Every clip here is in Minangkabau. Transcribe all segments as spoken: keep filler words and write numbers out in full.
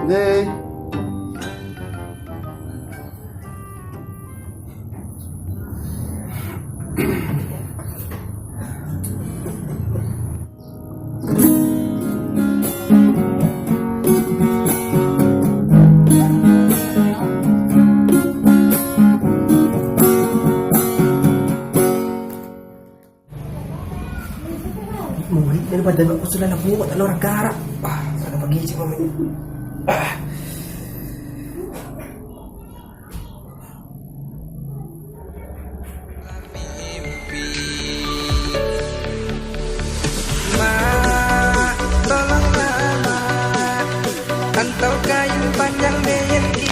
Deh. Murid dari badan aku sudah lampu, tak ada orang garak. Ah, pada pagi cik mami. Ah. Mak, tolonglah, Mak. Antau kain panjang D N I.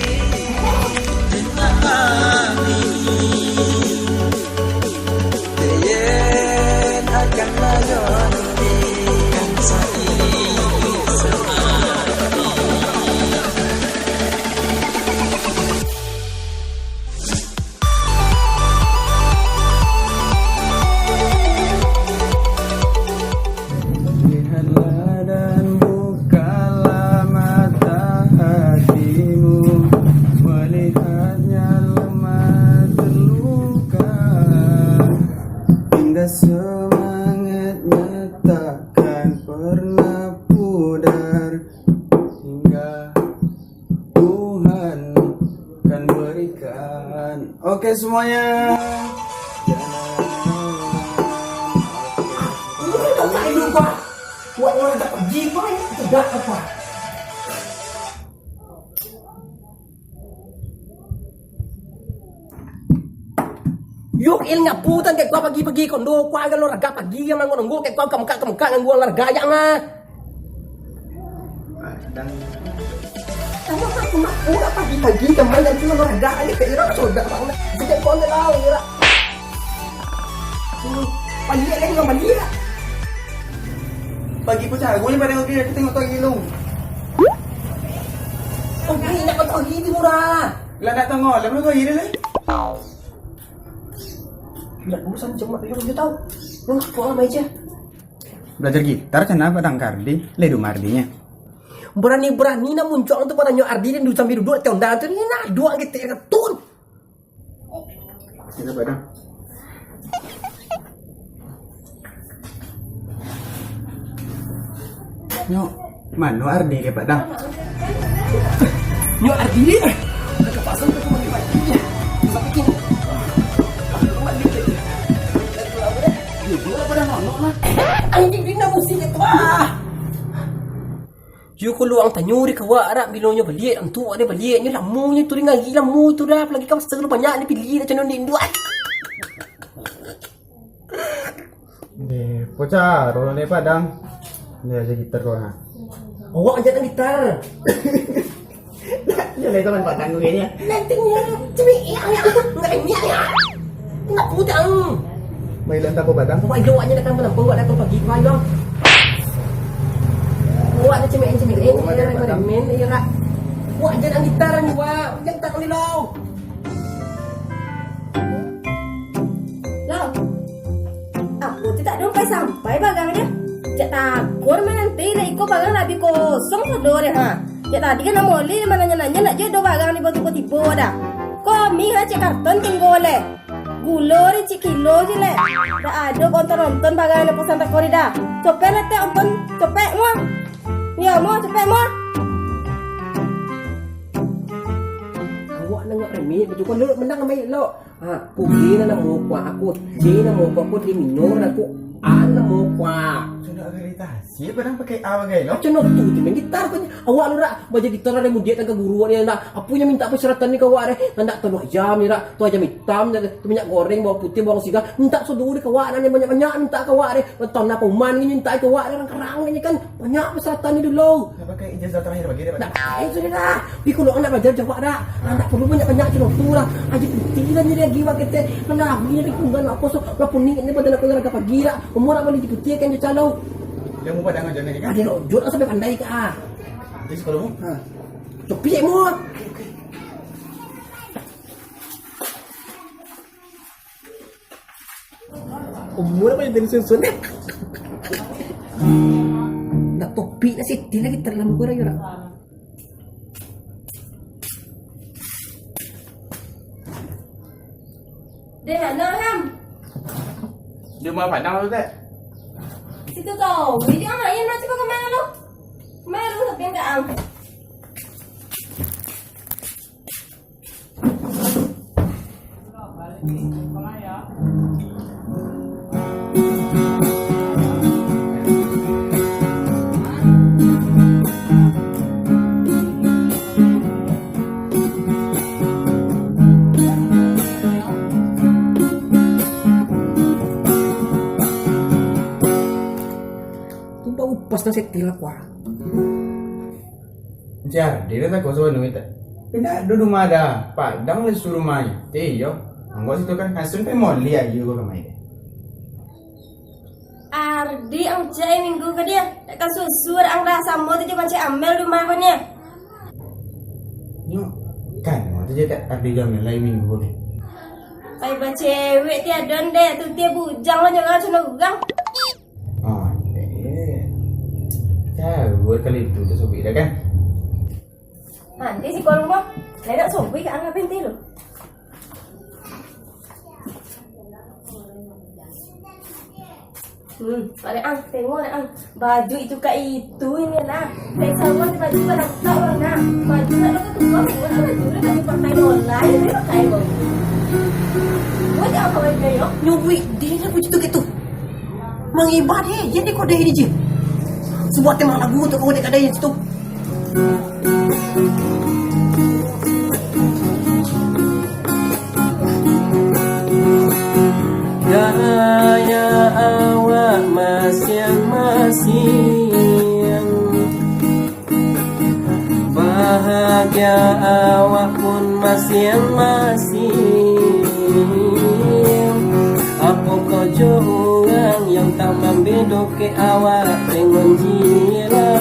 Lihatlah dan bukalah mata hatimu, melihatnya lemah terluka. Indah semangatnya takkan pernah pudar, hingga Tuhan akan berikan. Oke semuanya. Ini kan tak ada, Pak. Buat orang tak pergi, Pak. Ini tidak apa. Yuk, il ngapu tan kek kua pagi-pagi kondo, kua agak olahraga pagi, yang nanggo-nanggo kek kua kemekak-kemekak nganggo olahraga aja mah. Padang. Sama aku mah, udah pagi-pagi teman dan cuma olahraga aja kek Ira soda banget. Sejak kau nggak tahu, Ira. Hmm, balik lagi, nggak balik, Ira. Pagi pun cari, boleh pada ngopi, kita tengok tu lagi lu. Oh, ini nak kau tahu ini murah. Lah nak tengok, lah belum kau ini lagi. Lah, urusan cemat, lu tahu. Lu nak pulang aja. Balajar gitar cenah Padang ka Ardi, lai di umah Ardinyo. Barani-barani nak muncuang tu, padanyo Ardi dan sambil duduk di onda tu, ni nak dua gitu ya, tun. Sini, Padang. Nyo, mano Ardi ka Padang? Nyo Ardi ni. Ka pasar ka rumah Ardi. Sampai kini. Anjing, dina musik itu, ah. Yo, kalau ang tanyo dek awak, dak, bilo nyo baliak, antu ado baliak, nyo lamo nyo tu, dek, ngari lamo tu dah, apalagi ka pasar tu banyak ni pilih dah, cano ni, duai. Eh, pocar, orang ni Padang. Ni aja gitar kau, ha. Awak aja nak gitar. Dia lai tahu Padang kau kayaknya. Nantinya, cemik, ya, ya, enggak ini, ya. Nak putang. Mai lantang ko Padang. Wah, yo, awaknyo datang malam, awak datang pagi, wah, yo. Awak ni cemik, cemik, eh, Oh, cemik, ada Padang. Main, iya, Rak. Awak aja nak gitar ni, wah. Jangan tak kami, lo. Lau, apo tu tak sampai-sampai bagang dia? Cak takur mananti lah, iko bagang lah abih kosong sado dia, ha. Cak tadi kan nak moli, mananyo-nanyo nak juo do bagang ni, tibo-tibo dah. Komi ha, cek karton tinggo leh. Gulo ni cik kilo je leh. Dak ado onton-onton bagang ni, pesan takor dah. Copek lah tek onton, copek mo. Ni mo, copek mo. Awak nangak remeh, baju kau lelok menang amai lok. Ha, aku J namo kuak aku. J namo kuak aku, J minor aku. A namo kuak. Sudah akreditasi, padang pakai A bagai lo. Macam no tu, tu main gitar kau ni. Awak lo rak, baja gitar ada mudiak tangga guru ni anda. Apo nyo minta persyaratan ni ka awak deh? Ndak telur ayam ni rak, tu ayam hitam, tu minyak goreng, bawang putih, bawang siga. Minta sado deh ka awak, banyak-banyak minta ka awak deh. Tanah paman ni minta ka awak deh, orang karang ni kan. Banyak persyaratan ni dulu. Nak pakai ijazah terakhir bagi dia, Pak? Nah, itu dia dah. Di kalau anak belajar jawab dah. Anak perlu banyak-banyak macam tu lah. Aja putih lah ni lagi, Pak, kita. Mana aku ni lagi kunggan apa so. Lah pun ni, ni badan aku olahraga pagi lah. Umur apa ni putih kan dia calo. Dia mau padang aja ni kan? Ada rojok lah sampai pandai kah? Jadi sekolah mu? Ha. Copik mu. Umur apa yang tadi susun? Nak topik nak siti lagi terlalu kurang ya. Di mano, Ham? Di rumah Padang tu, Tek. Situ tau. Jadi, ang lain lah, cuba kemana lu? Kemana lu, Sopian, ka ang? Tu bau pas nang setil aku, ah. Jadi, dah tako sabananyo, Tek. Pindah dulu rumah dah. Padang lah suruh main. Teh, iyo. Anggo situ kan, langsung pai moli ayu ko kamari. Ardi, ang cai minggu ko dia. Takkan susur, ang lah samo tu jo mancai amel di rumah ko ni. Nyo, kan, waktu je tak Ardi jo amel lai minggu ko ni. Pai bacewek tiadon deh, tu tiap bujang lah jangan cunah urang. Oh, eh. Tahu kali itu tu sobek dah kan? Nanti si kolong mah, nenek sobek ka angah pinti tu. Hmm, balik ang, tengok ang. Baju itu ka itu ini lah. Saya sama si baju pada tak warna. Baju nak tu tua, buat baju dah baju pakai bola, ini pakai bau. Buat apa baju yo? Nyubui dia lah baju tu gitu. Mangibah deh, jadi kau deh ini je. Sebuah tema lagu tu kau dek kadai situ. Gaya awak masiang-masiang. Bahagia awak pun masiang-masiang. Apokoh jo urang yang tak mambedoke awak dengan jilah?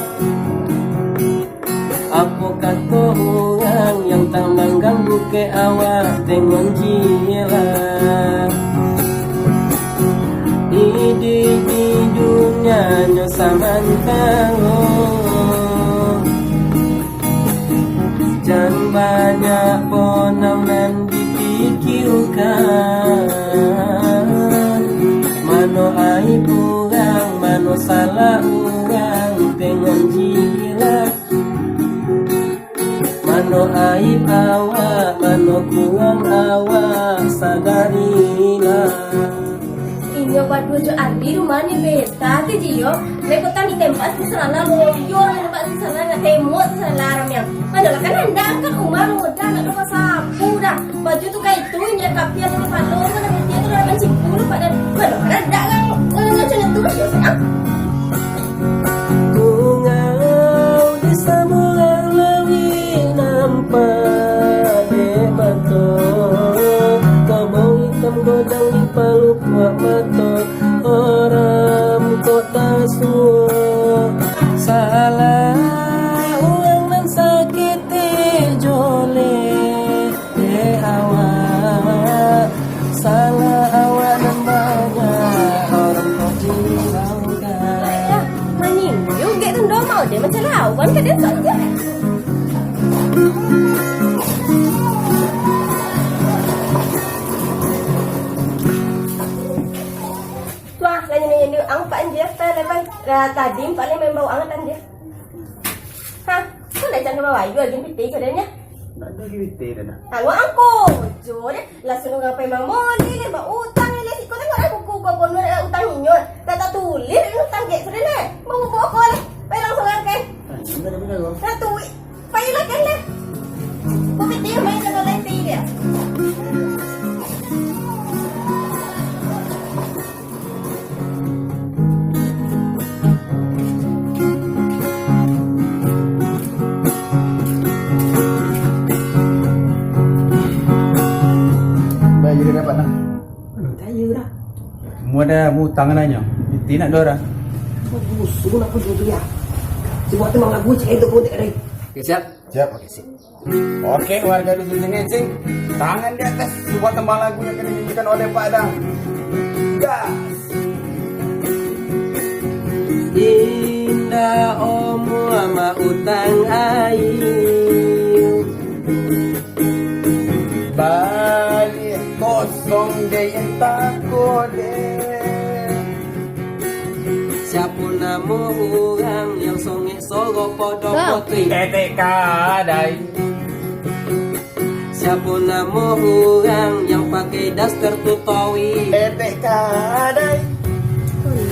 Apo kato urang yang tak manggangguke awak dengan jilah? Iduik di dunia nyo samantaro. Jan banyak ponang nan dipikirkan. Mano aib urang, mano salah urang, tengok jilah. Mano aib awak, mano kurang awak, sadarilah. Inyo baduo jo Ardi rumah ni beta tu jiyo. Lekotan di tempat tu salah loyor, tempat tu salah nak temok tu salah ramiang. Padahal kan anda kan umah muda nak rumah sapu dah. Baju tu kayak itu, inyo kapian ni palo tu nak dia tu nak mancing puluh pada. Padahal kan anda kan, kalau macam tu, ya, sayang. Tungau di sabulang lawik nampak dek mato, kobong itam godang di palupuak mato, orang kota suo. Salah urang nan sakik teh joleh. Eh, awak, salah awak nan banyak, orang kau hiraukan. Lah, manyinyum gek tu, ndo mau deh, macam lawan ka dia saja. Tuah, lah nyanyi-nyanyi, ang pak anjir, tak lepas, lah, tadi empat lima yang bau angat anjir. Hah, kau lah jangan bawa ayu lagi piti kau dah nya. Nak ada lagi piti dah, dah. Tangguh angko, jo deh. Lah suruh ngapai mamoli, leh, bautang, leh, siko tengok lah kuku kau pun ada utang inyo. Tak, tak tulis, utang gek sudah, leh. Mau bawa kau, leh. Pai langsung angkai. Ah, ini dah bina kau. Nah, tu, pai lah kan, leh. Kau piti main dengan lenti dia. Baik, jadi dapat nah. Percaya dah. Semua dah berhutang nanya. Iti nak dua orang. Busuk nak pergi tu ya. Sebuah teman lagu saya tu pun tak ada. Okey, siap. Siap. Okey, sip. Okey, warga dusun Singensing, tangan di atas, sebuah tembang lagu yang akan dinyanyikan oleh Pak Dang. Gas! Indah omuah mautang air. Baliak kosong Etek kadai. Siapo namo urang yang pakai daster tu, Towi? Etek kadai.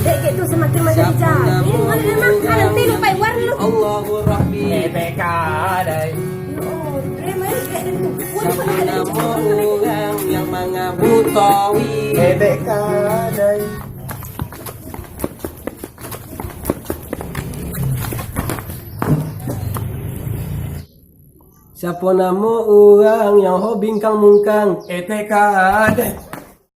Dek, dek tu samakin manjadi jahil. Mana nak makan nanti lupa warna. Allahu Rabbi. Etek kadai. Siapo namo urang yang mangabu, Towi? Etek kadai. Siapo namo urang yang hobi ngkang-mungkang? Etek kadai.